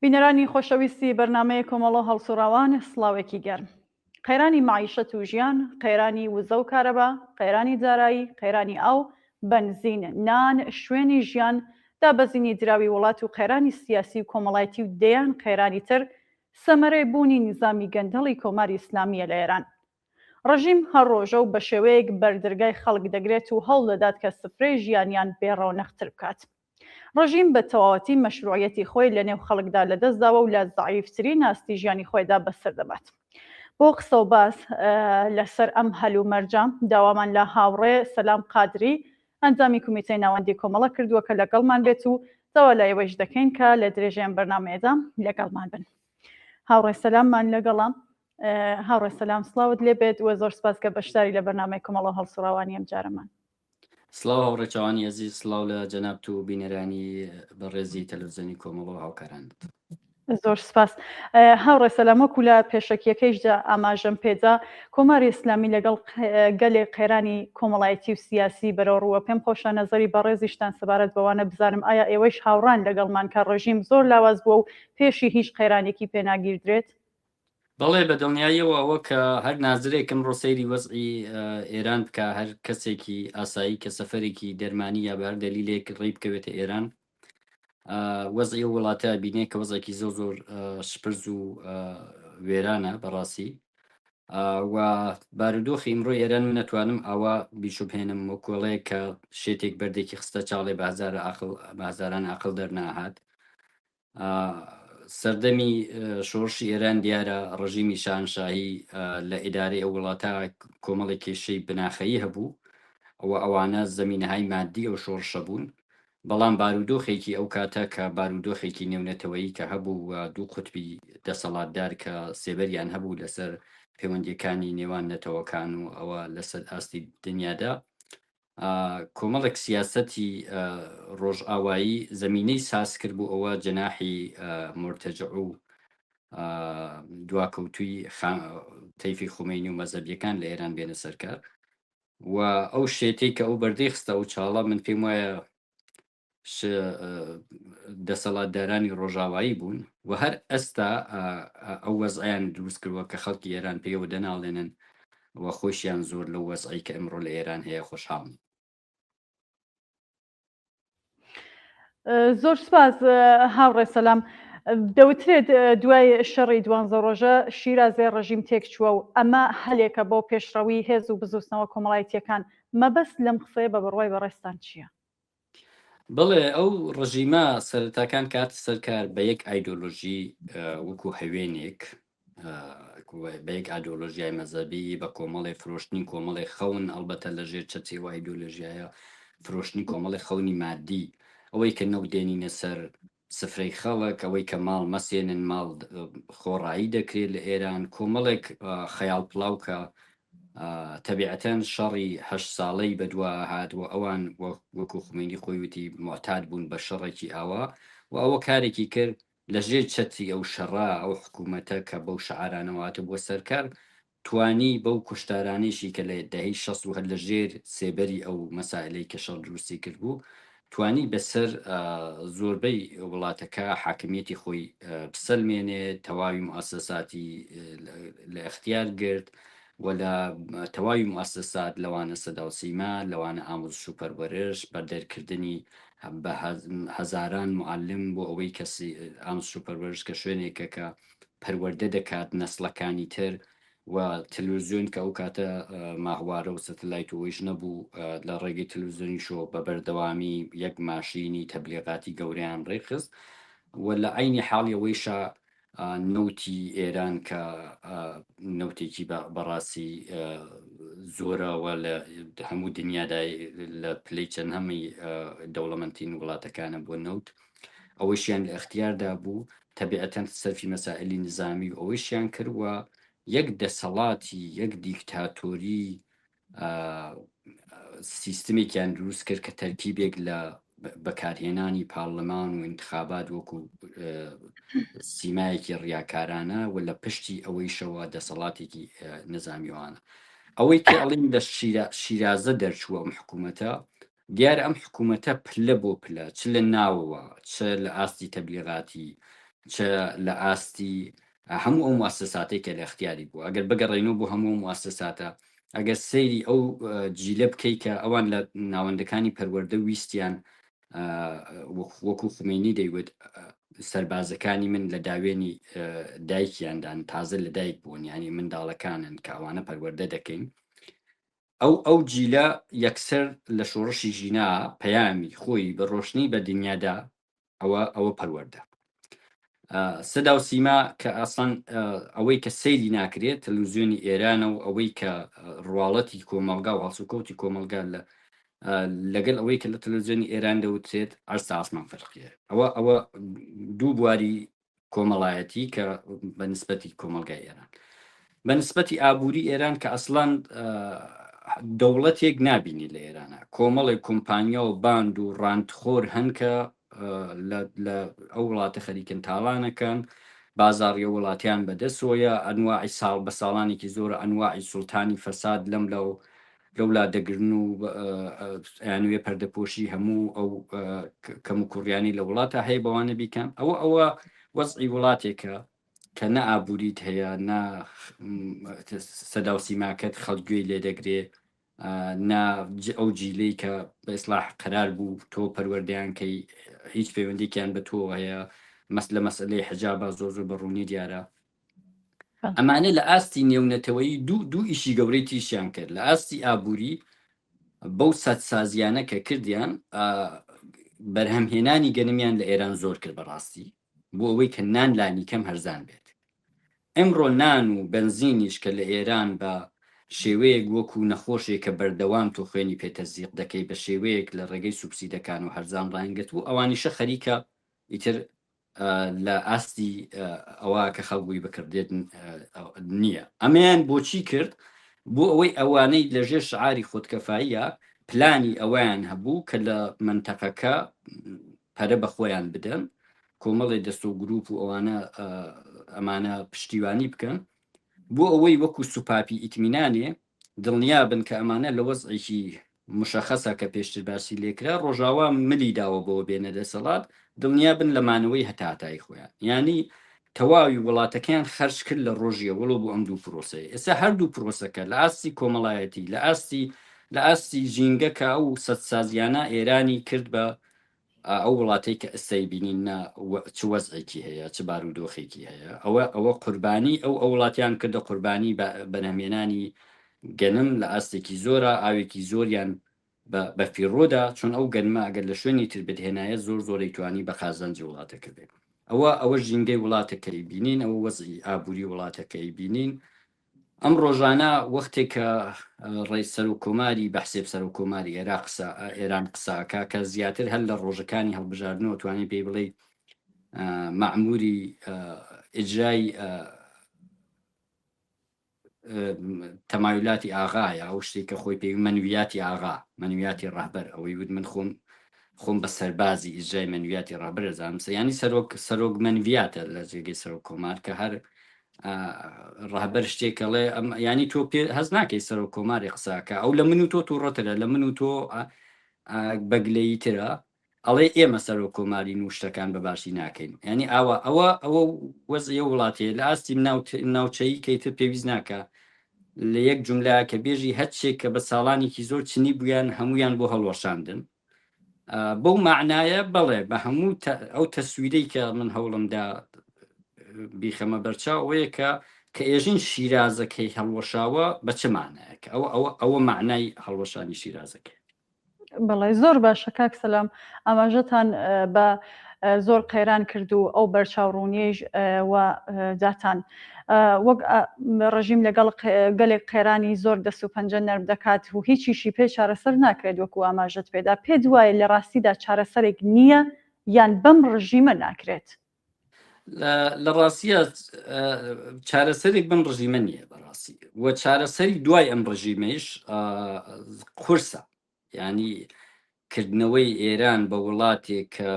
بینەرانی خۆشەویستی بەرنامەی کۆمەڵە هەڵسوڕاوان سڵاوێکی گەرم. قەیرانی مەعیشەت و ژیان، قەیرانی وزە و کارەبا، قەیرانی دارایی، قەیرانی ئاو، بەنزین، نان، شوێنی ژیان، دابەزینی دراوی وڵات و قەیرانی سیاسی و کۆمەڵایەتی و دەیان قەیرانی تر سەمەرەی بوونی نیزامی گەندەڵی کۆماری ئیسلامییە لە ئێران. ڕژیم هەر ڕۆژە و بە شێوەیەک بەردەرگای خەڵک دەگرێت و هەوڵ دەدات کە سفرەی ژیانیان بێ ڕەونەقتر بکات. ڕژیم بە تەواوەتی مەشروعیەتی خۆی لە نێو خەڵکدا لەدەست داوە و لە زەعیفترین ئاستی ژیانی خۆیدا بەسەر دەبات. بۆ قسە و باس لەسەر ئەم هەلومەرجە داوامان لە هاوڕێ سەلام قادری ئەندامی کومیتەی ناوەندی کۆمەڵە کردووە کە لەگەڵمان بێت و داوا لە ئێوەیش دەکەین کە لە درێژەی ئەم بەرنامەیەدا لەگەڵمان بن. هاوڕێ سەلاممان لەگەڵە. هاوڕێ سەلام سڵاوت لێ بێت و زۆر سپاس کە بەشداری لە بەرنامەی کۆمەڵە هەڵسوڕاوانی ئەم جارەمان. سڵاو هاوڕێ چاوانی ئەزیز سڵاو لە جەنابت و بینەرانی بەڕێزی تەلەفزیۆنی کۆمەڵ و هاوکارانت. زۆر سپاس هاوڕێ سەلام وەکو لە پێشەکیەکەیشدا ئاماژەم پێدا کۆماری ئیسلامی لەگەڵ گەلێک قەیرانی کۆمەڵایەتی و سیاسی بەرەو ڕووە پێم خۆشە نەزەری بەڕێزیشتان سەبارەت بەوانە بزانم ئایا ئێوەیش هاوڕان لەگەڵمان کە ڕژیم زۆر لاواز بووە و پێشی هیچ قەیرانێکی پێ ناگیردرێت؟ بەڵێ بە دڵنیاییەوە ئەوە کە هەر نازرێک ئەمڕۆ سەیری وەزعی ئێران بکا هەر کەسێکی ئاسایی کە سەفەرێکی دەرمانی یا بە هەر دەلیلێک ڕێی بکەوێتە ئێران وەزعی ئەو وڵاتە بینێ کە وەزعێکی زۆر زۆر شپرز و وێرانە بەڕاستی و بارودۆخی ئیمڕۆ ئێران من نەتوانم ئاوا بیشوبهێنم وەکوڵێ کە شێتێک بەردێکی خستە چاڵێ بە هەزار ئاقل بە هەزاران ئاقل دەرناهات سەردەمی شۆڕشی ئێران دیارە ڕژیمی شاهنشاهی لە ئیدارەی ئەو وڵاتە کۆمەڵێک کێشەی بناخەیی هەبوو و ئەوانە زەمینەهای مادی ئەو شۆڕشە بوون بەڵام بارودۆخێکی ئەو کاتە کە بارودۆخێکی نێونەتەوەیی کە هەبوو و دوو قوتبی دەسەڵاتدار کە سێبەریان هەبوو لەسەر پەیوەندیەکانی نێوان نەتەوەکان و ئەوە لەسەر ئاستی دنیادا کۆمەڵێک سیاسەتی ڕۆژئاوایی زەمینەی ساز کرد بۆ ئەوە جەناحی مورتەجع و دواکەوتووی تەیفی خومەینی و مەزەبیەکان لە ئێران بێنە سەرکار و ئەو شێتەی کە ئەو بەردەی خستە ئەو چاڵە من پێم وایە دەسەڵاتدارانی ڕۆژاوایی بوون و هەر ئەستا ئەو وەزعیان دروست کردووە کە خەڵکی ئێران پێیەوە دەناڵێنن و خۆشیان زۆر لەو وەزعی کە ئەمڕۆ لە ئێران هەیە خۆشحاڵن. زۆر سپاس هاوڕێ سەلام. دەوترێت دوای شەڕی دوانزە ڕۆژە شیرازێ ڕژیم تێکچووە و ئەمە هەلێکە بۆ پێشڕەوی هێز و بزووتنەوە کۆمەڵایەتییەکان. مەبەست لەم قسەیە بە بڕوای بەڕێزتان چییە؟ بەڵێ ئەو ڕژیمە سەرەتاکان کات سەرکار بە یەک ئایدۆلۆژی وەکو هەوێنێک بە یەک ئایدۆلۆژیای مەزەبی بە کۆمەڵێ فرۆشتنی کۆمەڵێ خەون ئەڵبەتە لە ژێر چەتری و ئایدۆلۆژیایە فرۆشتنی کۆمەڵێ خەونی مادی ئەوەی کە نەوت دێنینە سەر سفرەی خەڵک ئەوەی کە ماڵ مەسێنن ماڵ خۆڕایی دەکرێت لە ئێران کۆمەڵێک خەیاڵ پڵاو کە تەبیعەتەن شەڕی هەشت ساڵەی بەدوا هات و ئەوان وەکو خومەینی خۆی وتی موعتاد بوون بە شەڕێکی ئاوا و ئەوە کارێکی کرد لە ژێر چەتری ئەو شەڕە ئەو حکوومەتە کە بەو شعارانەوە هاتبووە سەرکار توانی بەو کوشتارانەیشی کە لە دەهەی 60 و هەر لە ژێر سێبەری ئەو مەسائلەی کە شەڕ دروستی کردبوو توانی بەسەر زۆربەی وڵاتەکە حاکمیەتی خۆی بسەلمێنێ، تەواوی موئەسەساتی لە ئیختیار گرت و لە تەواوی موئەسەسات لەوانە سەدا و سیما، لەوانە ئاموزش و پەروەرش، بە دەرکردنی بە هەزاران موعەلم بۆ ئەوەی کە ئاموزش و پەروەرش کە شوێنێکە کە پەروەردە دەکات نەسڵەکانی تر و تەلویزیۆن کە ئەو کاتە ماهوارە و سەتەلایت و ئەویش نەبوو لە ڕێگەی تەلویزیۆنیشەوە بە بەردەوامی یەک ماشینی تەبلیغاتی گەورەیان ڕێکخست و لە عەینی حاڵی ئەوەیشا نەوتی ئێران کە نەوتێکی بەڕاستی زۆرە و لە هەموو دنیادا لە پلەی چەندهەمی دەوڵەمەندترین وڵاتەکانە بۆ نەوت ئەوەیشیان لە ئەختیاردا بوو تەبیعەتەن سەرفی مەسائلی نزامی و ئەوەیشیان کرد و یەک دەسەڵاتی یەک دیکتاتۆری سیستمێکیان دروست کرد کە تەرکیبێک لە بەکارهێنانی پارلەمان و انتخابات وەکو سیمایەکی ڕیاکارانە و لە پشتی ئەوەیشەوە دەسەڵاتێکی نەزامیوانە ئەوەی کە ئەڵیم لە شیرازە دەرچووە ئەم حکوومەتە دیارە ئەم حکوومەتە پلە بۆ پلە چ لە ناوەوە چ لە ئاستی تەبلیغاتی. چ لە ئاستی هەموو ئەو موسساتەی کە لە اختیاری بوو ئەگەر بگەڕێینەوە بۆ هەموو ئەو موسساتە ئەگەر سەیری ئەو جیلە بکەی کە ئەوان لە ناوەندەکانی پەروەردە ویستیان وەکو خومینی دەیوت سەربازەکانی من لە داوێنی دایکیاندان تازە لە دایک بوون ینی منداڵەکانن کە ئەوانە پەروەردە دەکەین ئەو ئەو جیلە یەکسەر لە شۆڕشی ژینا پەیامی خۆی بە ڕۆشنی بە دنیادا ئەوە ئەوە پەروەردە سەدا و سیما کە ئاسان ئەوەی کە سەیری ناکرێت تەلوزیۆنی ئێرانە و ئەوەی کە ڕواڵەتی کۆمەڵگا و هەڵسوکەوتی کۆمەڵگا لە لەگەل ئەوەی کە لە تەلەڤزیۆنی ئێران دەوترێت ئەرز ئاسمان فەرقیە ئەوە ئەوە دوو بواری کۆمەڵایەتی کە بە نسبەتی کۆمەڵگای ئێران بە نسبەتی ئابووری ئێران کە ئەسڵان دەوڵەتێک نابینی لە ئێرانە کۆمەڵێک کۆمپانیا و باند و ڕانتخۆر هەن کە لە ئەو وڵاتە خەریکن تاڵانەکەن بازاڕی وڵاتیان بەدەسۆیە ئەنواعی ساڵ بە ساڵانێکی زۆرە ئەنواعی سوڵتانی فەساد لەم لەو لەولا دەگرن و ئەیانوێ پەردەپۆشی هەموو ئەو کەم و کوڕیانی لە وڵاتە هەیە بەوانە بیکەن ئەوە ئەوە وەزعی وڵاتێکە کە نە ئابووریت هەیە نە سەدا و سیماکەت خەڵک گوێی لێ دەگرێ نە ئەو جیلەی کە بە ئیسلاح قەرار بوو تۆ پەروەردەیان کەی هیچ پەیوەندێکیان بە تۆ هەیە مەس لە مەسلەی حجابە زۆر زۆر بە ڕوونی دیارە ئەمانە لە ئاستی نێونەتەوەیی دوو دوو ئیشی گەورەی تریشیان کرد لە ئاستی ئابووری بەو سەدسازیانە کە کردیان بەرهەمهێنانی گەنمیان لە ئێران زۆر کرد بەڕاستی بۆ ئەوەی کە نان لانیکەم هەرزان بێت ئمڕۆ نان و بەنزینیش کە لە ئێران بە شێوەیەک وەکو نەخۆشێک کە بەردەوام تۆ خوێنی پێ تەزریق دەکەی بە شێوەیەک لە ڕێگەی سوبسیدەکان و هەرزان ڕایانگرتبوو ئەوانیشە خەریکە ئیتر لە ئاستی ئەوە کە خەڵک بووی بکڕدێت نییە. ئەمەیان بۆچی کرد؟ بۆ ئەوەی ئەوانەی لەژێر شعاری خودکەفاییە پلانی ئەوەیان هەبوو کە لە مەنتەقەکە پەرە بە خۆیان بدەن، کۆمەڵێ دەستە و گروپ و ئەوانە ئەمانە پشتیوانی بکەن، بۆ ئەوەی وەکو سوپاپی ئیتمینانێ دڵنیا بن کە ئەمانە لە وەزعێکی مشەخەسە کە پێشتر باسی لێکرا ڕۆژاوا ملی داوە بەوە بێنە دەسەڵات دڵنیا بن لە مانەوەی هەتاهەتایی خۆیان یانی تەواوی وڵاتەکەیان خەرج کرد لە ڕۆژی ئەوەڵەوە بۆ ئەم دوو پرۆسەیە ئێستا هەردوو پرۆسەکە لە ئاستی کۆمەڵایەتی لە ئاستی لە ئاستی ژینگە کە ئەو سەدسازیانە ئێرانی کرد بە ئەو وڵاتەی کە ئێستای بینین نا چ وەزعێکی هەیە چ بارودۆخێکی هەیە ئەوە ئەوە قوربانی ئەو ئەو وڵاتیان کردە قوربانی بەرهەمێنانی گەنم لە ئاستێکی زۆرە ئاوێکی زۆریان بە فیڕۆدا چون ئەو گەنمە ئەگەر لە شوێنی تر بتهێنایە زۆر زۆرەی توانی بە قازانجی وڵاتەکە بێت ئەوە ئەوە ژینگەی وڵاتەکەی بینین ئەوە وەزعی ئابووری وڵاتەکەی بینین ئەم ڕۆژانە وەختێک کە ڕێی سەرۆک کۆماری بە حسێب سەرۆک کۆماری ئێراق قسە ئێران قسە ئەکا کە زیاتر هەر لە ڕۆژەکانی هەڵبژاردنەوە توانێ پێی بڵێ مەعموری ئیجرای تەمایلاتی ئاغایە ئەو شتێک کە خۆی پێی مەنویاتی ئاغا مەنویاتی ڕەهبەر ئەوەی وت من خۆم خۆم بە سەربازی ئیجرای مەنویاتی ڕەهبەر ئەزانم ینی سەرۆک سەرۆک مەنویاتە لە جێگەی سەرۆک کۆمار کە هەر ڕەهبەر شتێک ئەڵێ ئەم ینی تۆ پێ هەست ناکەی سەرۆک کۆماری قساکە ئەو لە من و تۆ تووڕەترە لە من و تۆ بەگلەیی ترە ئەڵێ ئێمە سەرۆک کۆمارین و شتەکان بە باشی ناکەین ینی ئاوا ئەوە ئەوە وەزعی وڵاتەیە لە ئاستی ناوچەیی کەیتر پێویست ناکە لە یەک جملە کە بێژی هەرچێک کە بە ساڵانێکی زۆر چنی بوویان هەمویان بۆ هەڵوەشاندن بەو مەعنایە بەڵێ بە هەموو ئەو تەسویرەی کە من هەوڵمدا بیخەمە بەرچاو ئەوەیە کە کە ئێژین شیرازەکەی هەڵوەشاوە بە چ مانایەک ئەوە ئەوە ئەوە مەعنای هەڵوەشانی شیرازەکەی. بەڵێ زۆر باشە کاک سەلام ئاماژەتان بە زۆر قەیران کرد و ئەو بەرچاوڕوونیەیش و داتان وەک ڕژیم لەگەڵ گەلێک قەیرانی زۆر دەست و پەنجە نەرم دەکات و هیچیشی پێ چارەسەر ناکرێت وەکو ئاماژەت پێدا پێت وایە لە ڕاستیدا چارەسەرێک نییە یان بەم ڕژیمە ناکرێت؟ لە ڕاستیە چارەسەرێک بەم ڕژیمە نییە بەڕاستی و چارەسەری دوای ئەم ڕژیمەیش قورسە یانی کردنەوەی ئێران بە وڵاتێک کە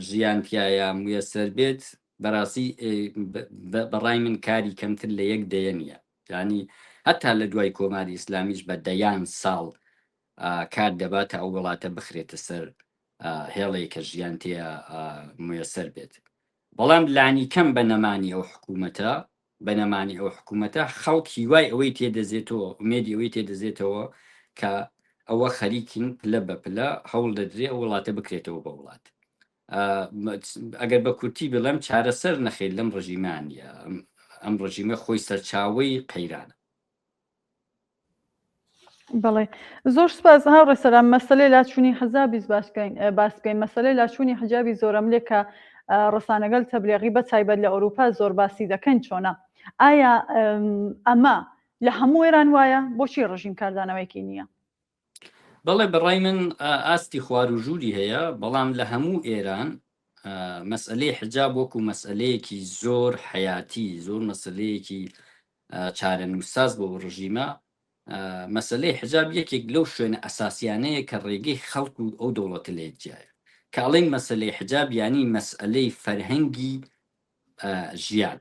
ژیان تیایا مویەسەر بێت بەڕاستی بەڕای من کاری کەمتر لە یەک دەیە نییە یانی هەتا لە دوای کۆماری ئیسلامیش بە دەیان ساڵ کار دەبات تا ئەو وڵاتە بخرێتە سەر هێڵێک کە ژیان تێیا مویەسەر بێت. بەڵام لانیکەم بە نەمانی ئەو حکوومەتە، بە نەمانی ئەو حکوومەتە خەڵک هیوای ئەوەی تێدەزێتەوە، ئومێدی ئەوەی تێدەزێتەوە کە ئەوە خەریکین پلە بە پلە هەوڵ دەدرێ ئەو وڵاتە بکرێتەوە بە وڵات. ئەگەر بە کورتی بڵێم چارەسەر نەخیر لەم ڕژیمە نییە، ئەم ڕژیمە خۆی سەرچاوەی قەیرانە. بەڵێ زۆر سپاس هاوڕێ سەلام مەسەلەی لاچوونی حەزابیش باس بکەین باس بکەین مەسەلەی لاچوونی حجابی زۆرەملێ کە ڕسانەگەل تەبلیغی بە تایبەت لە ئەوروپا زۆر باسی دەکەن چۆنە ئایا ئەمە لە هەموو ئێران وایە بۆچی ڕژیم کاردانەوەیەکی نییە؟ بەڵێ بەڕای من ئاستی خوار و ژووری هەیە بەڵام لە هەموو ئێران مەسئلەی حجاب وەکو مەسئلەیەکی زۆر حەیاتی زۆر مەسلەیەکی چارەنووسساز بۆ ئەو ڕژیمە، مەسەلەی حجاب یەکێک لەو شوێنە ئەساسیانەیە کە ڕێگەی خەڵک و ئەو دەوڵەتە لێک جیایە. کە ئەڵێین مەسەلەی حجاب یانی مەسئەلەی فەرهەنگی ژیان.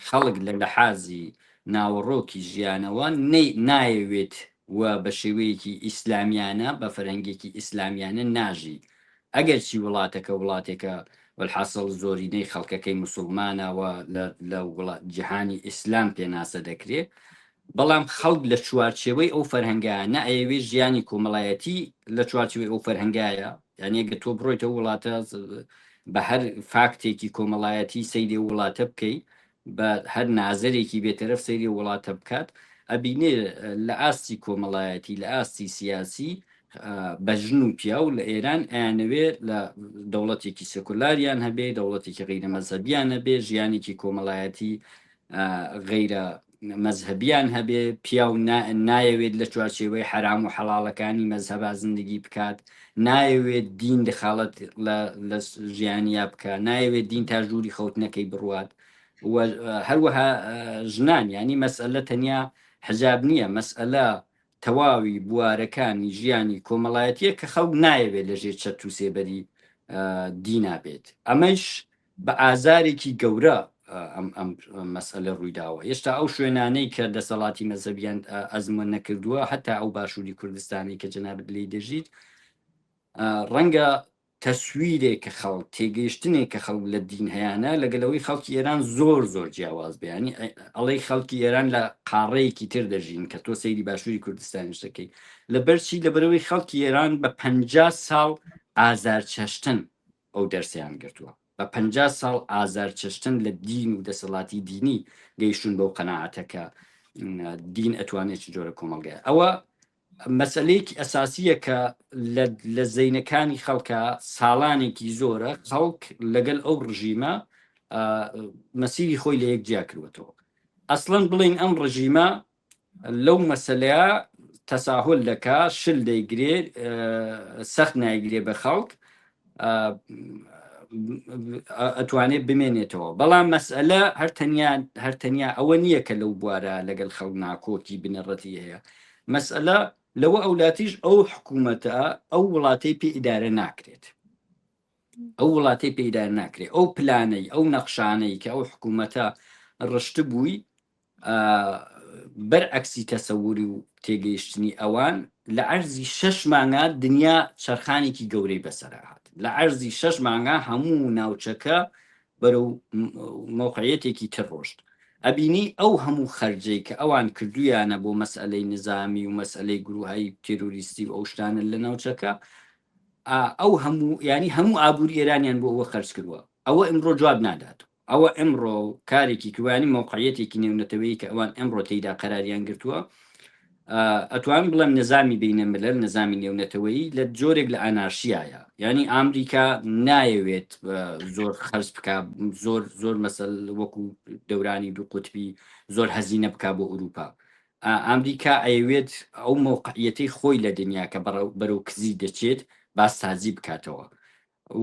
خەڵک لە لەحازی ناوەڕۆکی ژیانەوە نایەوێت و بە شێوەیەکی ئیسلامیانە، بە فەرهەنگێکی ئیسلامیانە ناژی. ئەگەرچی وڵاتەکە وڵاتێکە وەلحاسڵ زۆرینەی خەڵکەکەی موسوڵمانە و لە وڵات جیهانی ئیسلام پێناسە دەکرێ، بەڵام خەڵک لە چوارچێوەی ئەو فەرهەنگایە نە ئەیەوێ ژیانی کۆمەڵایەتی لە چوارچێوەی ئەو فەرهەنگایە، یانی ئەگەر تۆ بڕۆیتە ئەو وڵاتە بە هەر فاکتێکی کۆمەڵایەتی سەیری ئەو وڵاتە بکەی بە هەر نازەرێکی بێتەرەف سەیری ئەو وڵاتە بکات ئەبینێ لە ئاستی کۆمەڵایەتی لە ئاستی سیاسی بە ژن و پیاو لە ئێران ئەیانەوێ لە دەوڵەتێکی سێکولاریان هەبێ، دەوڵەتێکی غەیرە مەزهەبیان هەبێ، ژیانێکی کۆمەڵایەتی غەیرە مەزهەبیان هەبێ، پیاو نایەوێت لە چوارچێوەی حەرام و حەڵاڵەکانی مەزهەبا زندگی بکات، نایەوێت دین دخاڵەت لە ژیانیا بکا، نایەوێت دین تا ژووری خەوتنەکەی بڕوات و هەروەها ژنان یانی مەسئەلە تەنیا حجاب نییە، مەسئەلە تەواوی بوارەکانی ژیانی کۆمەڵایەتیە کە خەڵک نایەوێت لە ژێر چەتر و سێبەری دینا بێت. ئەمەیش بە ئازارێکی گەورە ئەم ئەم مەسئەلە ڕوویداوە. هێشتا ئەو شوێنانەی کە دەسەڵاتی مەزهەبیان ئەزموون نەکردووە، هەتا ئەو باشووری کوردستانەی کە جەنابت لێی دەژیت، ڕەنگە تەسویرێک کە خەڵک، تێگەیشتنێک کە خەڵک لە دین هەیانە لەگەل ئەوەی خەڵکی ئێران زۆر زۆر جیاواز بێ، یانی ئەڵێی خەڵکی ئێران لە قاڕەیەکی تر دەژین کە تۆ سەیری باشووری کوردستانیش دەکەی. لەبەر چی؟ لەبەرئەوەی خەڵکی ئێران بە 50 ساڵ ئازارچەشتن ئەو دەرسەیان گرتووە. بە 50 ساڵ ئازارچەشتن لە دین و دەسەڵاتی دینی گەیشتوون بەو قەناعەتە کە دین ئەتوانێت چ جۆرە کۆمەڵگای. ئەوە مەسەلەیەکی ئەساسییە کە لە زەینەکانی خەڵکا ساڵانێکی زۆرە خەڵک لەگەل ئەو ڕژیمە مەسیری خۆی لە یەک جیا کردوەتەوە. ئەسڵەن بڵێین ئەم ڕژیمە لەو مەسەلەیە تەساهول دەکا، شل دەیگرێ، سەخت نایگرێ بە خەڵک، ئەتوانێت بمێنێتەوە بەڵام مەسئلە هەر تەنیا هەر تەنیا ئەوە نییە کە لەو بوارە لەگەڵ خەڵک ناکۆکی بنەڕەتی هەیە مەسئلە لەوە ئەولاتیش ئەو حکوومەتە ئەو وڵاتەی پێ ئیدارە ناکرێت ئەو وڵاتەی پێ ئیدارە ناکرێت ئەو پلانەی ئەو نەخشانەی کە ئەو حکوومەتە ڕشتبووی بەر عەکسی تەسەوری و تێگەیشتنی ئەوان، لە عەرزی شەش مانگا دنیا چەرخانێکی گەورەی بەسەرا هات. لە عەرزی شەش مانگا هەموو ناوچەکە بەرەو مەوقعیەتێکی تر ڕۆشت. ئەبینی ئەو هەموو خەرجەی کە ئەوان کردوویانە بۆ مەسئەلەی نزامی و مەسئەلەی گرووهی تێرۆریستی و ئەو شتانە لە ناوچەکە، ئەو هەموو یانی هەموو ئابووری ئێرانیان بۆ ئەوە خەرج کردووە. ئەوە ئیمڕۆ جواب ناداتەوە. ئەوە ئمڕۆ کارێکی کردوە یانی مەوقعیەتێکی نێونەتەوەیی کە ئەوان ئمڕۆ تێیدا قەراریان گرتووە ئەتوانم بڵێم نزامی بینە ملل نزامی نێونەتەوەیی لە جۆرێک لە ئانارشیایە یعنی ئامریکا نایەوێت زۆر خەرج بکە زۆر زۆر مەسەل وەکو دەورانی دوو قوتبی زۆر هەزینە بک بۆ ئەوروپا ئامریکا ئەیەوێت ئەو مەوقعیەتەی خۆی لە دنیا کە بەرەو کزی دەچێت بازسازی بکاتەوە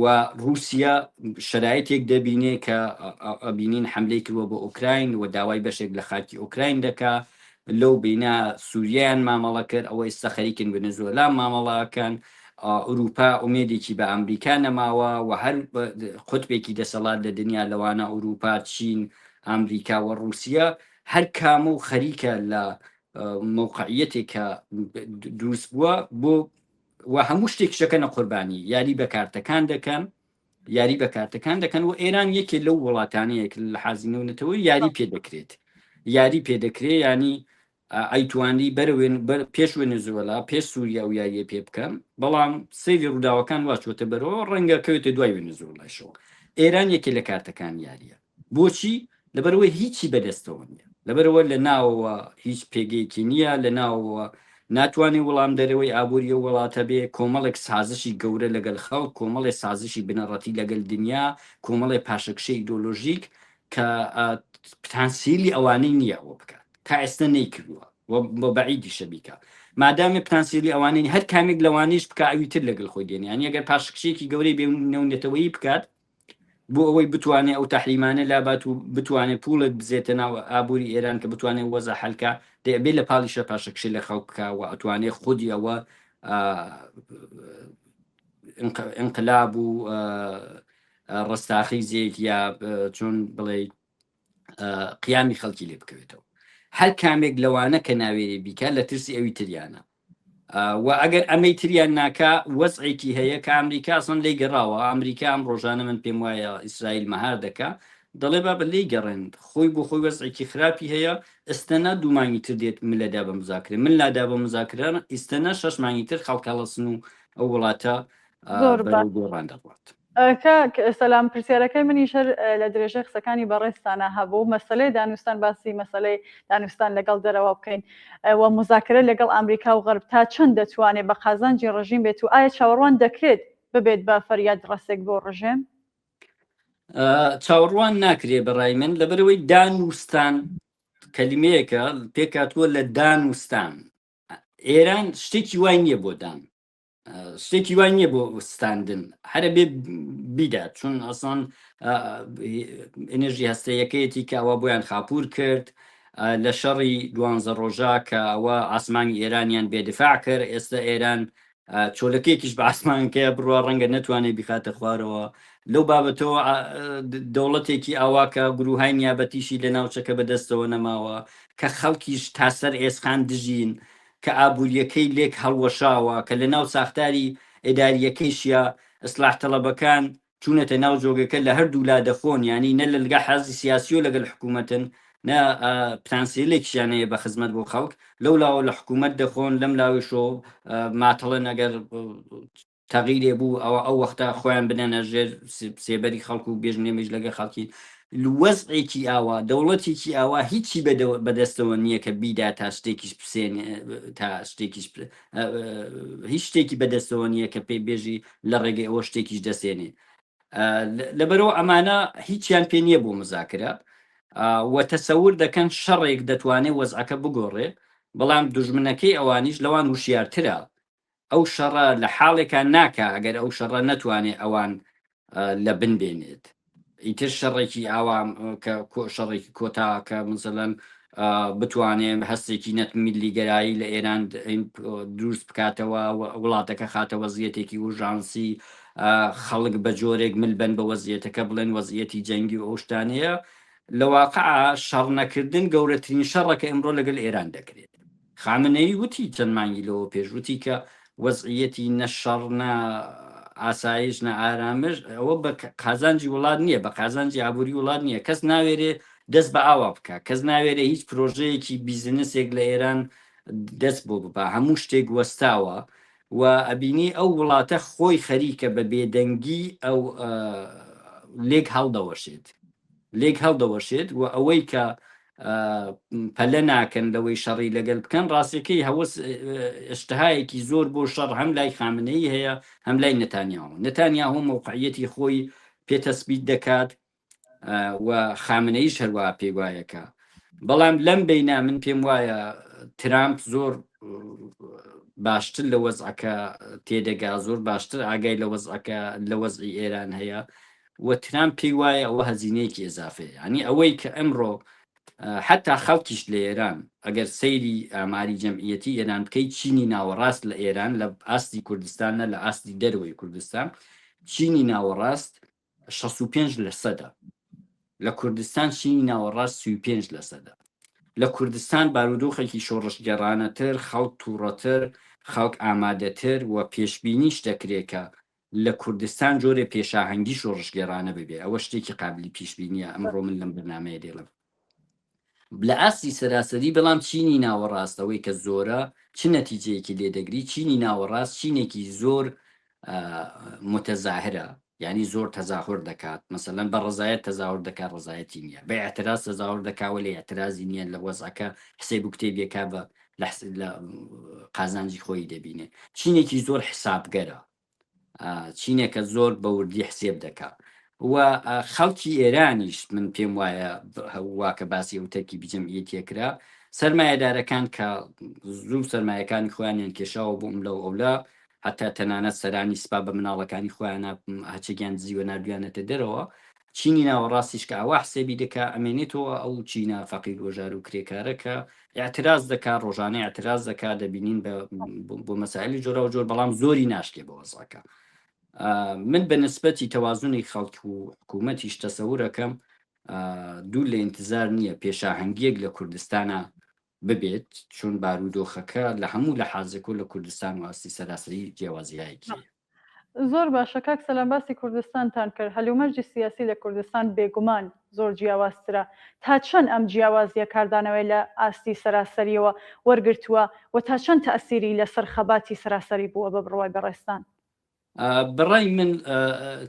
و ڕووسیە شەرایتێک دەبینێ کە ئەبینین حەملەی کردوە بۆ ئۆکراین و داوای بەشێک لە خاکی ئۆکراین دەکا، لەو بەینا سوریەیان مامەڵە کرد، ئەوە ئیستا خەریکن ونزوئلا مامەڵە ئەکەن، ئوروپا ئومێدێکی بە ئامریکا نەماوە و هەر قوتبێکی دەسەڵات لە دنیا لەوانە ئوروپا، چین، ئامریکا و ڕووسیە هەر کامە و خەریکە لە مەوقعیەتێک کە دروست بووە بۆ و هەموو شتێکیش دەکەنە قوربانی، یاری بە کارتەکان دەکەن. یاری بە کارتەکان دەکەن و ئێران یەکێ لەو وڵاتانەیە کە لە حازی نێونەتەوەی یاری پێ دەکرێت یاری پێ دەکرێ ینی ئەیتوانی بەرەوێن پێش وێنێزوێلا پێش سووریا و یاریە پێ بکەم بەڵام سەیری ڕووداوەکان وا چۆتە بەرەوە ڕەنگە کەوێتە دوای وێنێزوێلایشەوە ئێران یەکێ لە کارتەکان یاریە بۆچی؟ لەبەرئەوەی هیچی بەدەستەوە نییە. لەبەرئەوە لە ناوەوە هیچ پێگەیەکی نییە، لە ناوەوە ناتوانێ وڵامدەرەوەی ئابووری ئەو وڵاتە بێ، کۆمەڵێک سازشی گەورە لەگەل خەڵک، کۆمەڵێ سازشی بنەڕەتی لەگەل دنیا، کۆمەڵێ پاشەکشەی ئیدۆلۆژیک کە پتانسیلی ئەوانەی نییە ئەوە بکات. تا ئێستا نەیکردووە و بەعیدیشە بیکا. مادامێ پتانسیلی ئەوانەی نییە، هەر کامێک لەوانەیش بکا ئەوی تر لەگەل خۆی دێنێ. یانی ئەگەر پاشەکشەیەکی گەورەی بێ نێونەتەوەیی بکات، بۆ ئەوەی بتوانێ ئەو تەحریمانە لابات و بتوانێ پوڵێک بزێتە ناو ئابووری ئێران کە بتوانێ وەزع حەل کا، دەی ئەبێ لە پاڵیشا پاشەکشێ لە خەڵک بکا و ئەتوانێ خودی ئەوە ئینقلاب و ڕەستاخیزێک یا چۆن بڵێ قیامی خەڵکی لێ بکەوێتەوە. هەر کامێک لەوانە کە ناوێرێ بیکا لە ترسی ئەوی تریانە. و ئەگەر ئەمەی تریان ناکا وەزعێکی هەیە کە ئەمریکا ئەسڵەن لێی گەڕاوە ئەمریکا ئەم ڕۆژانە من پێم وایە ئیسرائیل مەهار دەکا دەڵێ بابە لێی گەڕێن خۆی بۆ خۆی وەزعێکی خراپی هەیە ئستەنا دوو مانگی تر دێت ملەدا بە مزاکرە من لادا بە مزاکرە ئیستەنا شەش مانگی تر خەڵک هەڵەسن و ئەو وڵاتە زۆر باش. بەرەو گۆڕان دەڕوات. کاک سەلام پرسیارەکەی منیش هەر لە درێژەی قسەکانی بەڕێزتانا هەبوو مەسەلەی دانوستان باسی مەسەلەی دانوستان لەگەڵ دەرەوە بکەین و مزاکرە لەگەڵ ئامریکا و غەرب تا چەند دەتوانێت بە قازانجی ڕژیم بێت و ئایا چاوەڕوان دەکرێت ببێت بە فەریاد ڕەسێک بۆ ڕژێم؟ چاوەڕوان ناکرێ بەڕای من لەبەرەوەی دانوستان کەلیمەیەکە پێکهاتووە لە دانوستان ئێران شتێکی وای نییە بۆ دان شتێکی وای نییە بۆ ستاندن هەرە بێ بیدات چون ئەسان ئەنرژی هەستەیەکەیەتی کە ئەوە بۆیان خاپور کرد لە شەڕی دوانزە ڕۆژە کە ئەوە ئاسمانی ئێرانیان بێدفاع کرد ئێستا ئێران چۆلەکەیەکیش بە ئاسمانکەیە بڕوا ڕەنگە نەتوانێت بیخاتە خوارەوە لەو بابەتەوە دەوڵەتێکی ئاوا کە گروهای نیابەتیشی لە ناوچەکە بەدەستەوە نەماوە کە خەڵکیش تا سەر ئێسقان دژین کە ئابوورییەکەی لێک هەڵوەشاوە، کە لە ناو ساختاری ئیدارییەکەیشیا ئیسلاح تەڵەبەکان چوونەتە ناو جۆگەکە لە هەردوو لا دەخۆن، یانی نە لە لگە حازی سیاسییەوە لەگەل حکوومەتن، نە پتانسیلێکیشیان هەیە بە خزمەت بۆ خەڵک، لەو لاوە لە حکوومەت دەخۆن، لەم لاویشەوە ماتەڵن ئەگەر تەغیرێ بوو ئەوە ئەو وەختە خۆیان بنەنە ژێر سێبەری خەڵک و بێژن ئێمەیش لەگەڵ خەڵکین. وەزعێکی ئاوا، دەوڵەتێکی ئاوا هیچی بەدەستەوە نییە کە بیدا تا شتێکیش بسێنێ تا شتێکیش هیچ شتێکی بەدەستەوە نییە کە پێی بێژی لە ڕێگەی ئەوە شتێکیش دەسێنێ. لەبەرەوە ئەمانە هیچیان پێ نییە بۆ مزاکرە و تەسەور دەکەن شەڕێک دەتوانێت وەزعەکە بگۆڕێ، بەڵام دوژمنەکەی ئەوانیش لەوان وشیارترە ئەو شەڕە لە حاڵێکا ناکا ئەگەر ئەو شەڕە نەتوانێ ئەوان لە بن بێنێت ئیتر شەڕێکی ئاوا کە شەڕێکی کۆتا کە مثلەن بتوانێ هەستێکی نەت میللیگەرایی لە ئێران دروست بکاتەوە وڵاتەکە خاتە وەزیەتێکی ئورژانسی خەڵک بە جۆرێک مل بن بە وەزیەتەکە بڵێن وەزیەتی جەنگی و ئەو شتانەیە لە واقع شەڕ نەکردن گەورەترین شەڕە کە ئمڕۆ لەگەل ئێران دەکرێت خامنەیی وتی چەند مانگی لەوە پێش وتی کە وەزعیەتی نە شەڕ نە ئاسایش نە ئارامش ئەوە بە قازانجی وڵات نییە بە قازانجی ئابووری وڵات نییە کەس ناوێرێ دەست بە ئاوا بکە کەس ناوێرێ هیچ پرۆژەیەکی بیزنسێک لە ئێران دەست بۆ ببا هەموو شتێک وەستاوە و ئەبینی ئەو وڵاتە خۆی خەریکە بە بێدەنگی ئەو لێک هەڵدەوەشێت لێک هەڵدەوەشێت و ئەوەی کە پەلە ناکەن لەوەی شەڕی لەگەل بکەن ڕاستەکەی هەوەس ئشتهایەکی زۆر بۆ شەڕ هەم لای خامنەیی هەیە هەم لای نەتانیاهۆ نەتانیاهۆ مەوقعیەتی خۆی پێ تەسبیت دەکات و خامنەییش هەروە پێی وایەکە بەڵام لەم بینە من پێم وایە ترامپ زۆر باشتر لە وەزعەکە تێدەگا زۆر باشتر ئاگای لە وەزعەکە لە وەزعی ئێران هەیە و ترامپ پێی وایە ئەوە هەزینەیەکی ئێزافەیە یانی ئەوەی کە ئەمڕۆ حتا خەڵکیش لە ئێران ئەگەر سەیری ئاماری جەمعیەتی ئێران بکەیت چینی ناوەڕاست لە ئێران لە ئاستی کوردستان نە لە ئاستی دەرەوەی کوردستان چینی ناوەڕاست 65 لە سەدە لە کوردستان چینی ناوەڕاست 35 لە سەدە لە کوردستان بارودۆخێکی شۆڕشگێڕانەتر خەڵک تووڕەتر خەڵک ئامادەتر و پێشبینیش دەکرێت کە. لە کوردستان جۆرێ پێشاهەنگی شۆڕشگێڕانە ببێ، ئەوە شتێکی قابلی پیشبینیە، ئەمڕۆ من لەم بەرنامەیە دەیڵێم. لە ئاستی سەراسەری بەڵام چینی ناوەڕاست ئەوەی کە زۆرە چ نەتیجەیەکی لێ دەگری، چینی ناوەڕاست چینێکی زۆر متەزاهرە، یانی زۆر تەزاهور دەکات، مەسەلەن بە ڕەزایەت تەزاهور دەکات ڕەزایەتی نییە، بە ئیعتراز تەزاهور دەکات وەلێ ئیعترازی نییە لە وەزعەکە حسێب و کتێبیەکە بە لە قازانجی خۆی دەبینێ. چینێکی زۆر حسابگەرە، چینێکە زۆر بە وردی حسێب دەکا و خەڵکی ئێرانیش من پێم وایە واکە باسی ئەو تەرکیبی جەمعیەتیە کرا سەرمایەدارەکان کە زوو سەرمایەکانی خۆیانیان کێشاوە بۆ ئەملا و ئەولا هەتا تەنانەت سەرانی سپا بە مناڵەکانی خۆیانە هەچێکیان دزیوە ناردویانەتە دەرەوە چینی ناوەڕاستیش کە ئاوا حسێبی دەکا ئەمێنێتەوە ئەو چینە فەقیر وەژار و کرێکارە کە ئیعتراز دەکا ڕۆژانە ئیعتراز دەکا دەبینین بە بۆ مەسائلی جۆراوجۆر بەڵام زۆری ناشکێ بە وەزعەکە من بە نسبەتی تەوازنی خەڵک و حکوومەتیش تەسەورەکەم دوور لە ئینتزار نییە پێشاهەنگیەک لە کوردستانە ببێت چون بارودۆخەکە لە هەموو لە حازێک و لە کوردستان و ئاستی سەراسەری جیاوازیایەکی هەیە. زۆر باشە کاک سەلام باسی کوردستانتان کرد هەلومەرجی سیاسی لە کوردستان بێگومان زۆر جیاوازترە تا چەند ئەم جیاوازیە کاردانەوەی لە ئاستی سەراسەریەوە وەرگرتووە و تا چەند تەئسیری لەسەر خەباتی سەراسەری بووە بە بڕوای بەڕێزتان؟ بەڕای من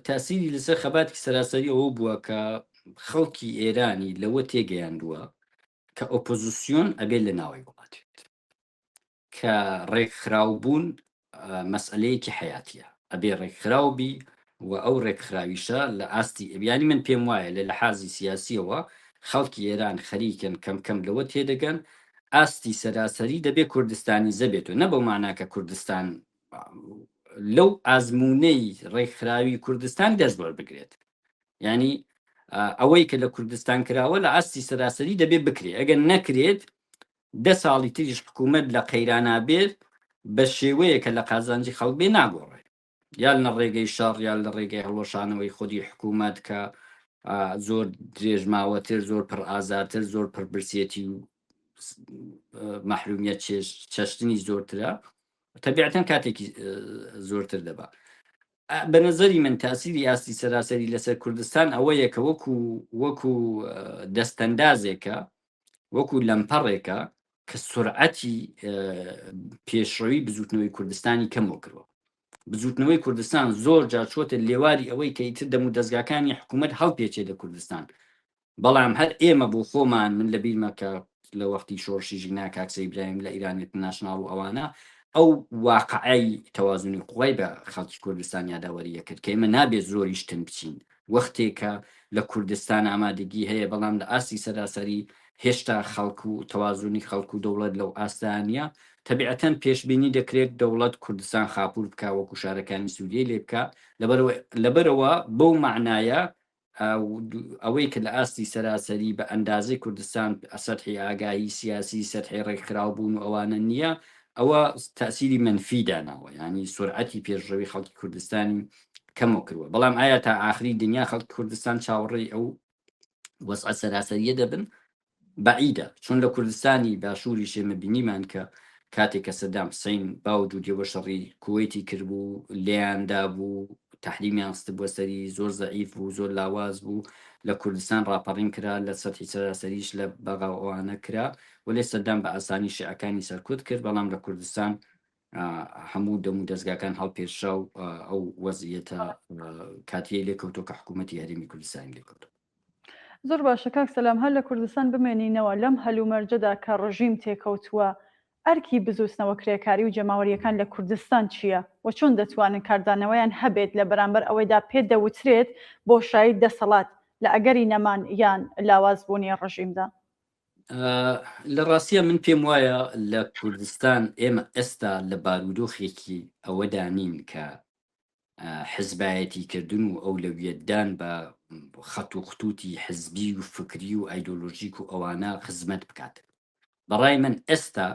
تاسیری لەسەر خەباتی سەراسەری ئەوە بووە کە خەڵکی ئێرانی لەوە تێگەیاندووە کە ئۆپۆزیسیۆن ئەبێ لە ناوەی وڵات بێت کە ڕێکخراوبوون مەسئلەیەکی حەیاتیە ئەبێ ڕێکخراو بی و ئەو ڕێکخراویشە لە ئاستی یانی من پێم وایە لە لەحازی سیاسیەوە خەڵکی ئێران خەریکن کەم کەم لەوە تێدەگەن ئاستی سەراسەری دەبێ کوردستانیزە بێت و نە بەو مانا کە کوردستان لەو ئازمونەی ڕێکخراوی کوردستان دەست وەربگرێت یانی ئەوەی کە لە کوردستان کراوە لە ئاستی سەراسەری دەبێ بکرێت ئەگەر نەکرێت دە ساڵی تریش حکوومەت لە قەیرانا بێت بە شێوەیە کە لە قازانجی خەڵک بێ ناگۆڕێ یان لە ڕێگەی شەڕ یان لە ڕێگەی هەڵوەشانەوەی خودی حکوومەت کە زۆر درێژماوەتر زۆر پڕ ئازارتر زۆر پڕ برسێتی و مەحرومیەت چەشتنی زۆرترە تەبیعەتەن کاتێکی زۆرتر دەبا بە نەزەری من تاسیری ئاستی سەراسەری لەسەر کوردستان ئەوەیە کە وەکو وەکو دەستەندازێکە وەکو لەمپەڕێکە کە سرعەتی پێشڕەوی بزوتنەوەی کوردستانی کەمەوە کردوە بزوتنەوەی کوردستان زۆر جار چۆتە لێواری ئەوەی کە ئیتر دەم و دەستگاکانی حکوومەت هەڵپێچێ لە کوردستان بەڵام هەر ئێمە بۆ خۆمان من لە بیرمە کە لە وەختی شۆڕشی ژینا کاک سەید برایم لە ئیران ئینترناشناڵ و ئەوانە ئەو واقعەی تەوازنی قوای بە خەڵکی کوردستان یاداوەری ئەکرد کە ئێمە نابێت زۆریش تن بچین وەختێکە لە کوردستان ئامادەگی هەیە بەڵام لە ئاستی سەراسەری هێشتا خەڵک و تەوازنی خەڵک و دەوڵەت لەو ئاستە نییە تەبیعەتەن پێشبینی دەکرێت دەوڵەت کوردستان خاپوور بکا وەکو شارەکانی سووریەی لێ بکا لەبەرەوە لەبەرەوە بەو مەعنایە ئەوەی کە لە ئاستی سەراسەری بە ئەندازەی کوردستان سەتحی ئاگاهی سیاسی، سەتحی ڕێکخراو بوون و ئەوانە نییە، ئەوە تەئسیری مەنفی داناوە، یانی سورعەتی پێشڕەوی خەڵکی کوردستانی کەمەو کردوە. بەڵام ئایا تا ئاخری دنیا خەڵکی کوردستان چاوەڕێی ئەو وەزعە سەراسەرییە دەبن؟ بەعیدە، چون لە کوردستانی باشووریش ئێمە بینیمان کە کاتێک کە سەدام حسین باو دوودیەوە شەڕی کوەیتی کردبوو، لێیان دابوو، تەحریمیان خستبووە سەری، زۆر زەعیف بوو، زۆر لاواز بوو، لە کوردستان ڕاپەڕین کرا، لە سەتحی سەراسەریش لە بەغا و ئەوانە کرا، وەلێ سەدام بە ئاسانی شیعەکانی سەرکوت کرد، بەڵام لە کوردستان هەموو دەم و دەزگاکان هەڵپێچرا و ئەو وەزعیەتە کاتیەی لێکەوتەوە کە حکوومەتی هەرێمی کوردستانی لێکەوتەوە. زۆر باشە کاک سەلام هەر لە کوردستان بمێنینەوە لەم هەلومەرجەدا کە ڕژیم تێکەوتووە ئەرکی بزووتنەوە کرێکاری و جەماوەرییەکان لە کوردستان چییە و چۆن دەتوانن کاردانەوەیان هەبێت لە بەرامبەر ئەوەیدا پێت دەوترێت بۆشایی دەسەڵات لە ئەگەری نەمان یان لاواز بوونی ڕژیمدا؟ لە ڕاستیا من پێم وایە لە کوردستان ئێمە ئێستا لە بارودۆخێکی ئەوەدا نین کە حزبایەتی کردن و ئەولەویەتدان بە خەت و ختوتی حزبی و فکری و ئایدۆلۆژیک و ئەوانە خزمەت بکات. بەڕای من ئێستا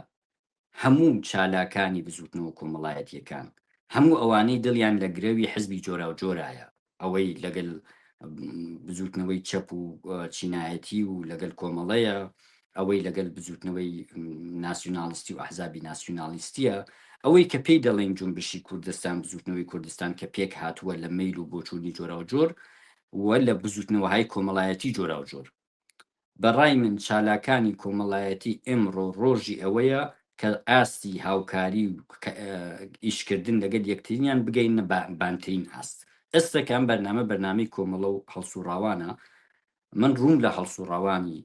هەموو چالاکانی بزوتنەوە کۆمەڵایەتیەکان، هەموو ئەوانەی دڵیان لە گرەوی حزبی جۆراوجۆرایە، ئەوەی لەگەل بزوتنەوەی چەپ و چینایەتی و لەگەل کۆمەڵەیە، ئەوەی لەگەل بزوتنەوەی ناسیونالیستی و ئەحزابی ناسیونالیستیە، ئەوەی کە پێی دەڵێین جونبشی کوردستان، بزووتنەوەی کوردستان کە پێک هاتووە لە مەیل و بۆچوونی جۆراوجۆر و لە بزووتنەوەهای کۆمەڵایەتی جۆراوجۆر. بە ڕای من چالاکانی کۆمەڵایەتی ئێمڕۆ ڕۆژی ئەوەیە کە ئاستی هاوکاری و ئیشکردن لەگەل یەکتریان بگەینە بانترین ئاست. ئێستا کە ئەم بەرنامە بەرنامەی کۆمەڵە و هەڵسوڕاوانە، من ڕووم لە هەڵسوڕاوانی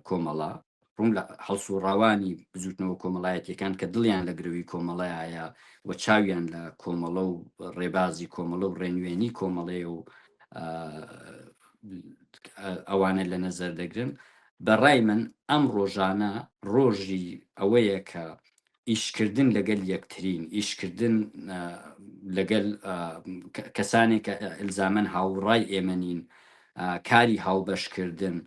کۆمەڵە، ڕووم لە هەڵسوڕاوانی بزوتنەوە کۆمەڵایەتیەکان کە دڵیان لە گرەوی کۆمەڵەیە و چاویان لە کۆمەڵە و ڕێبازی کۆمەڵە و ڕێنوێنی کۆمەڵەیە و ئەوانە لە نەزەر دەگرن. بە ڕای من ئەم ڕۆژانە ڕۆژی ئەوەیە کە ئیشکردن لەگەل یەکترین، ئیشکردن لەگەل کەسانێک کە ئیلزامەن هاوڕای ئێمە نین، کاری هاوبەشکردن،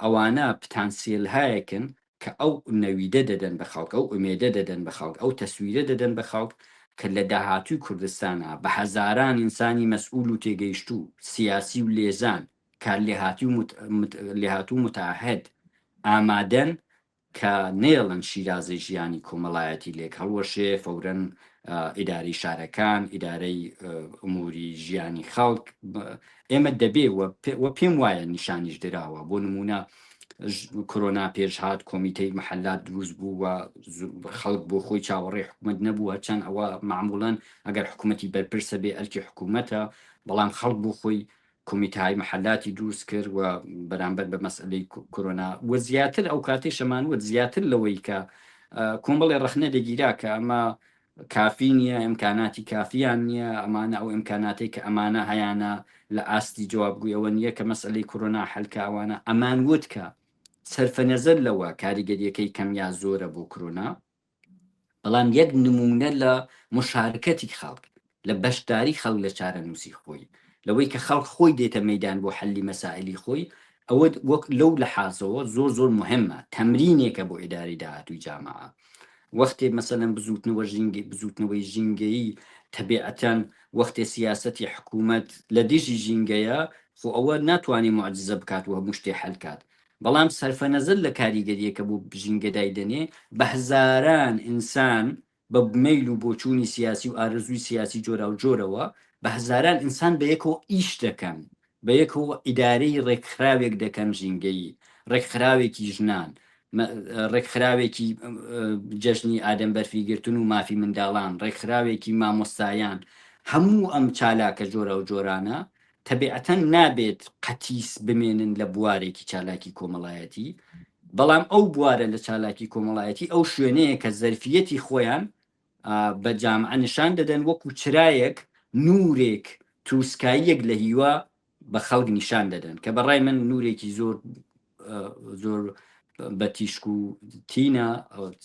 ئەوانە پتانسیلهایەکن کە ئەو نەویدە دەدەن بە خەڵک، ئەو ئومێدە دەدەن بە خەڵک، ئەو تەسویرە دەدەن بە خەڵک کە لە داهاتووی کوردستانا بە هەزاران ئینسانی مەسئول و تێگەیشتوو، سیاسی و لێزان، کارلێهاتوو و متعهد ئامادەن کە نەیەڵن شیرازەی ژیانی کۆمەڵایەتی لێک هەڵوەشێ، فەورەن ئیدارەی شارەکان، ئیدارەی ئوموری ژیانی خەڵک، ئێمە دەبێ و پێم وایە نیشانیش دراوە، بۆ نموونە کۆرۆنا پێش هات کۆمیتەی مەحەلات دروست بوو و خەڵک بۆ خۆی چاوەڕێی حکوومەت نەبوو، هەرچەند ئەوە مەعمووڵەن ئەگەر حکوومەتی بەرپرسە بێ ئەرکی حکوومەتە، بەڵام خەڵک بۆ خۆی کۆمیتەهای مەحەلاتی دروست کرد و بەرامبەر بە مەسئلەی کۆرۆنا و زیاتر ئەو کاتەی شەمان وت زیاتر لەوەی کە کۆمەڵی ڕەخنە دەگیرا کە ئەمە کافی نییە ئیمکاناتی کافیان نییە ئەمانە ئەو ئیمکاناتێک کە ئەمانە هەیانە لە ئاستی جوابگویەوە نییە کە مەسئلەی کۆرۆنا حەلکە ئەوانە ئەمان وت کە سەرفەنەزەر لەوە کاریگەریەکەی کەم یا زۆرە بۆ کۆرۆنا بەڵام یەک نموونە لە موشارکەتی خەڵک، لە بەشداری خەڵک لە چارەنووسی خۆی، لەوەی کە خەڵک خۆی دێتە مەیدان بۆ حەلی مەسائلی خۆی، ئەوە وەک لەو لەحازەوە زۆر زۆر موهیمە، تەمرینێکە بۆ ئیدارەی داهاتووی جامعە. وەختێ مەسەلەن بزووتنەوە ژینگە بزووتنەوەی ژینگەیی تەبیعەتەن وەختێ سیاسەتی حکوومەت لە دژی ژینگەیە، خۆ ئەوە ناتوانێ موعجیزە بکات و هەموو شتێ حەل کات. بەڵام سەرفەنەزەر لە کاریگەرییەکە بۆ ژینگە دایدەنێ، بە هەزاران ئینسان بە مەیل و بۆچوونی سیاسی و ئارەزووی سیاسی جۆراوجۆرەوە، بە هەزاران ئینسان بەیەکەوە ئیش دەکەن، بەیەکەوە ئیدارەی ڕێکخراوێک دەکەن ژینگەیی، ڕێکخراوێکی ژنان، ڕێکخراوێکی جەژنی ئادەم بەرفی گرتن و مافی منداڵان، ڕێکخراوێکی مامۆستایان، هەموو ئەم چالاکە جۆراوجۆرانە تەبیعەتەن نابێت قەتیس بمێنن لە بوارێکی چالاکی کۆمەڵایەتی، بەڵام ئەو بوارە لە چالاکی کۆمەڵایەتی ئەو شوێنەیە کە زەرفیەتی خۆیان بە جامعە نیشان دەدەن وەکو چرایەک، نورێک، تروسکاییەک لە هیوا بە خەڵک نیشان دەدەن کە بە ڕای من نورێکی زۆر زۆر بە تیشک و تینە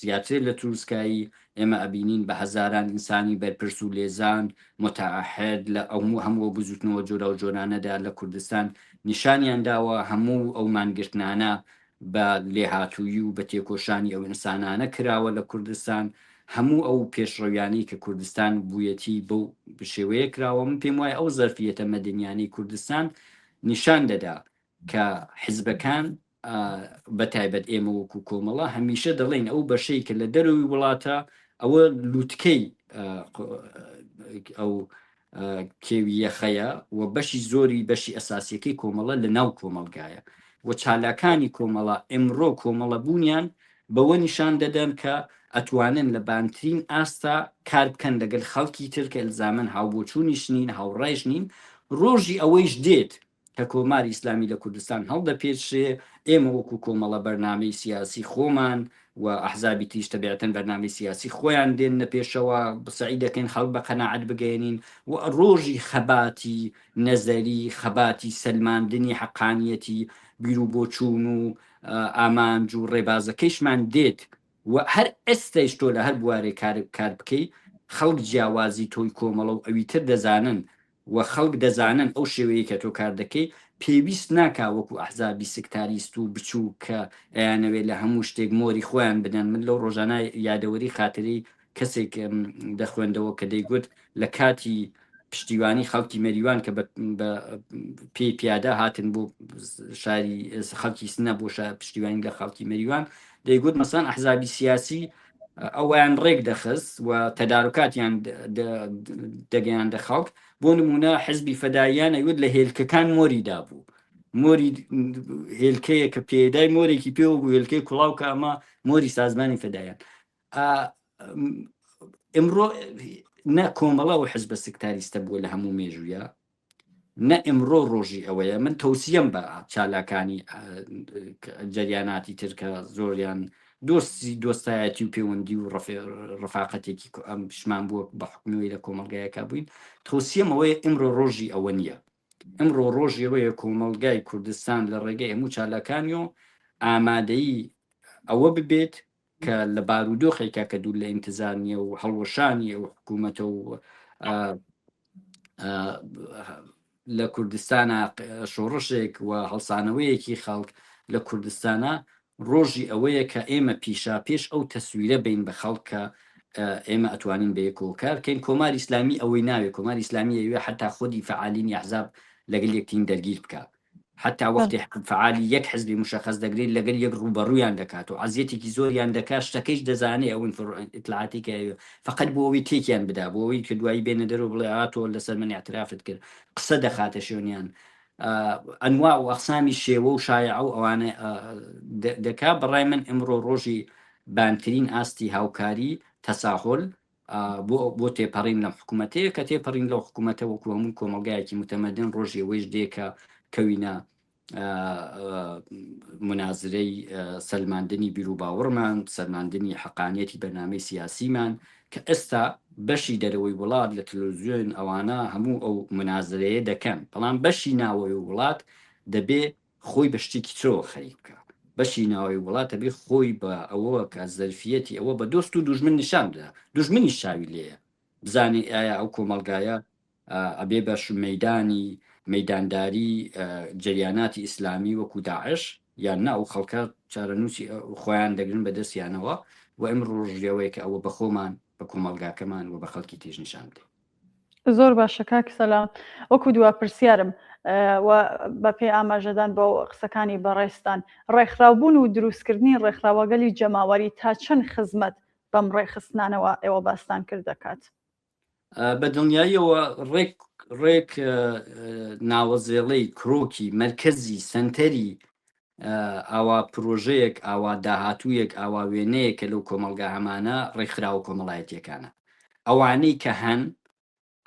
زیاتر لە تروسکایی ئێمە ئەبینین بە هەزاران ئینسانی بەرپرس و لێزان متعهد لە ئەو هەموو بزوتنەوە جۆراوجۆرانەدا لە کوردستان نیشانیان داوە هەموو ئەو مانگرتنانە بە لێهاتوویی و بە تێکۆشانی ئەو ئینسانانە کراوە لە کوردستان هەموو ئەو پێشڕەویانەی کە کوردستان بوویەتی بەو شێوەیە کراوە من پێم وایە ئەو زەرفیەتە مەدەنیانەی کوردستان نیشان دەدا کە حزبەکان بە تایبەت ئێمە وەکو کۆمەڵە هەمیشە دەڵێین ئەو بەشەی کە لە دەرەوەی وڵاتە ئەوە لوتکەی ئەو کێوی یەخەیە و بەشی زۆری بەشی ئەساسیەکەی کۆمەڵە لە ناو کۆمەڵگایە و چالاکانی کۆمەڵە ئمڕۆ کۆمەڵە بوونیان بەوە نیشان دەدەن کە ئەتوانن لە بانترین ئاستا کار بکەن لەگەل خەڵکی تر کە ئلزامەن هاوبۆچوونیش نین هاوڕایش نین ڕۆژی ئەوەیش دێت کە کۆماری ئیسلامی لە کوردستان هەڵدەپێچرێ، ئێمە وەکوو کۆمەڵە بەرنامەی سیاسی خۆمان و ئەحزابی تریش تەبیعەتەن بەرنامەی سیاسی خۆیان دێننە پێشەوە، سەعی دەکەین خەڵک بە قەناعەت بگەیەنین و ڕۆژی خەباتی نەزەری، خەباتی سەلماندنی حەقانیەتی بیروبۆچوون و ئامانج و ڕێبازەکەیشمان دێت و هەر ئێستەیش تۆ لە هەر بوارێک کار کار بکەی خەڵک جیاوازی تۆی کۆمەڵە و ئەویتر دەزانن و خەڵک دەزانن ئەو شێوەیەی کە تۆ کار دەکەی پێویست ناکا وەکو ئەحزابی سکتاریست و بچووک کە ئەیانەوێ لە هەموو شتێک مۆری خۆیان بدەن من لەو ڕۆژانە یادەوەری خاترەی کەسێک دەخوێندەوە کە دەیگوت لە کاتی پشتیوانی خەڵکی مەریوان کە بە پێی پیادە هاتن بۆ شاری خەڵکی سنە بۆ پشتیوانی لە خەڵکی مەریوان دەیگوت مەسان ئەحزابی سیاسی ئەویان ڕێک دەخست و تەدارکاتیان دەگەیاندە خەڵک بۆ نمونە حزبی فەداییان ئەیوت لە هێلکەکان مۆری دابوو مۆری هێلکەیە کە پێدای مۆرێکی پێوە بوو هێلکەی کوڵاو کە ئەمە مۆری سازمانی فەدایان ئمڕۆ نە کۆمەڵە و حزبە سکتاریستە بووە لە هەموو مێژوویە نە ئمڕۆ ڕۆژی ئەوەیە من تەوسیەم بە چالاکانی جەریاناتی تر کە زۆریان دۆستی دۆستایەتی و پەیوەندی و ڕفاقەتێکی ئەم شمان بووە بە حکومەوەی لە کۆمەلگایەکە بووین تەوسیەم ئەوەیە ئمڕۆ ڕۆژی ئەوە نییە ئمڕۆ ڕۆژی ئەوەیە کۆمەلگای کوردستان لە ڕێگەی هەموو چالاکانیەوە ئامادەی ئەوە ببێت کە لە بارودۆخێکا کە دوور لە ئینتزار نییە و هەڵوەشانی ئەو حکوومەتە و لە کوردستانە شۆڕشێک و هەڵسانەوەیەکی خەڵک لە کوردستانە ڕۆژی ئەوەیە کە ئێمە پیشا پێش ئەو تەسویرە بین بە خەڵک کە ئێمە ئەتوانین بە یەکەوە کار بکەین کۆماری ئیسلامی ئەوەی ناوێ کۆماری ئیسلامی ئەوێ حتا خودی فەعالینی ئەحزاب لەگەل یەکتین دەرگیر بکە حەتا وەختی فەعالی یەک حزبی مشەخەس دەگرێت لەگەل یەک ڕووبەڕوویان دەکات و عەزیەتێکی زۆریان دەکات شتەکەیش دەزانێ ئەو ئیتلاعاتی کە ئەوێ فقط بۆ ئەوەی تێکیان بدا بۆ ئەوەی کە دوایی بێنە دەرەوە بڵێ ئا تۆ لەسەر من اعترافت کرد قسە دەخاتە شوێنیان ئەنواع و ئەقسامی شێوە و شایعە و ئەوانە دەکا بەڕای من ئمڕۆ ڕۆژی بانترین ئاستی هاوکاری تەساهل بۆ بۆ تێپەڕین لەم حکوومەتەیە کە تێپەڕین لەو حکوومەتە وەکو هەموو کۆمەڵگایەکی متەمەدن ڕۆژی ئەوەیش دێ کە کەوینە منازرەی سەلماندنی بیروباوەڕمان سەلماندنی حەقانیەتی بەرنامەی سیاسیمان کە ئێستا بەشی دەرەوەی وڵات لە تەلەڤزیۆن ئەوانە هەموو ئەو منازرەیە دەکەن بەڵام بەشی ناوەوەی وڵات دەبێ خۆی بە شتێکی ترەوە خەریک بکا. بەشی ناوەوەی وڵات ئەبێ خۆی بە ئەوە کە زەرفیەتی ئەوە بە دۆست و دوژمن نیشان بدا. دوژمنیش چاوی لێیە بزانێ ئایا ئەو کۆمەڵگایە ئەبێ بە مەیدانی مەیدانداری جەریاناتی ئیسلامی وەکو داعش یان نا ئەو خەڵکە چارەنووسی خۆیان دەگرن بە دەستیانەوە و ئیمڕۆ ڕۆژی ئەوەیە کە ئەوە بە خۆمان بە کۆمەڵگاکەمان و بە خەڵکی تریش نیشان بدەین. زۆر باشە کاک سەلام وەکو دوا پرسیارم و بە پێی ئاماژەدان بۆ قسەکانی بەڕێزتان ڕێکخراوبوون و دروستکردنی ڕێکخراوەگەلی جەماوەری تا چەند خزمەت بەم ڕێکخستنانەوە ئێوە باستان کرد دەکات؟ بە دڵنیاییەوە ڕێک ڕێک ناوەزێڵەی کرۆکی مەرکەزی سەنتەری ئاوا پرۆژەیەک ئاوا داهاتوویەک ئاوا وێنەیەک کە لەو کۆمەڵگا هەمانە ڕێکخراوە کۆمەڵایەتیەکانە ئەوانەی کە هەن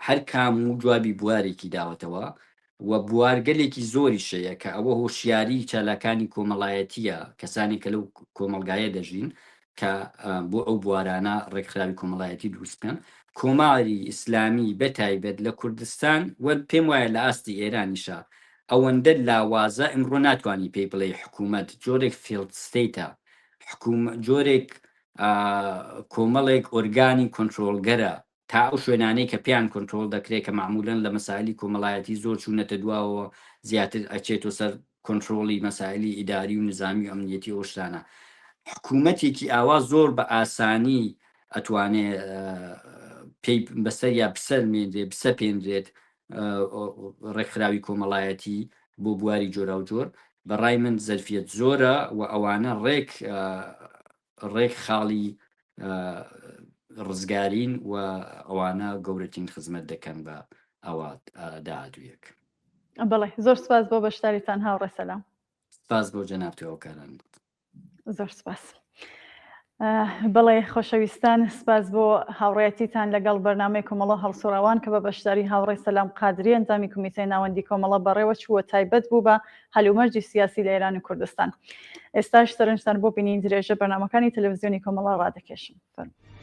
هەر کام و جوابی بوارێکی داوەتەوە و بوارگەلێکی زۆریش هەیە کە ئەوە هۆشیاری چالاکانی کۆمەڵایەتیە کەسانی کە لەو کۆمەڵگایە دەژین کە بۆ ئەو بوارانە ڕێکخراوی کۆمەڵایەتی دروست بکەن کۆماری ئیسلامی بە تایبەت لە کوردستان و پێم وایە لە ئاستی ئێرانیشا ئەوەندە لاوازە ئمڕۆ ناتوانی پێی بڵێی حکوومەت جۆرێک failed state ە حکووم جۆرێک کۆمەڵێک ئۆرگانی کۆنترۆڵگەرە تا ئەو شوێنانەی کە پێیان کۆنترۆڵ دەکرێت کە مەعمولەن لە مەسایلی کۆمەڵایەتی زۆر چوونەتە دواوە زیاتر ئەچێتۆ سەر کۆنترۆڵی مەسایلی ئیداری و نزامی و ئەمنیەتی ئەو شتانە حکوومەتێکی ئاوا زۆر بە ئاسانی ئەتوانێ پێی بەسەریا بسەلمێنرێ بسەپێنرێت ڕێکخراوی کۆمەڵایەتی بۆ بواری جۆراوجۆر بەڕای من زەرفیەت زۆرە و ئەوانە ڕێک ڕێک خاڵی ڕزگارین و ئەوانە گەورەترین خزمەت دەکەن بە ئەوە داهاتوویەک. بەڵێ زۆر سپاس بۆ بەشداریتان هاوڕێ سەلام. سپاس بۆ جەنابت و هاوکارانت. زۆر سپاس. بەڵێ خۆشەویستان سپاس بۆ هاوڕێیەتیتان لەگەڵ بەرنامەی کۆمەڵە هەڵسوڕاوان کە بە بەشداری هاوڕێ سەلام قادری ئەندامی کۆمیتەی ناوەندی کۆمەڵە بەڕێوە چووە تایبەت بوو بە هەلومەرجی سیاسی لە ئێران و کوردستان. ئێستاش سەرنجتان بۆ بینین درێژە بەرنامەکانی تەلەڤزیۆنی کۆمەڵە ڕادەکێشم. فەرموو.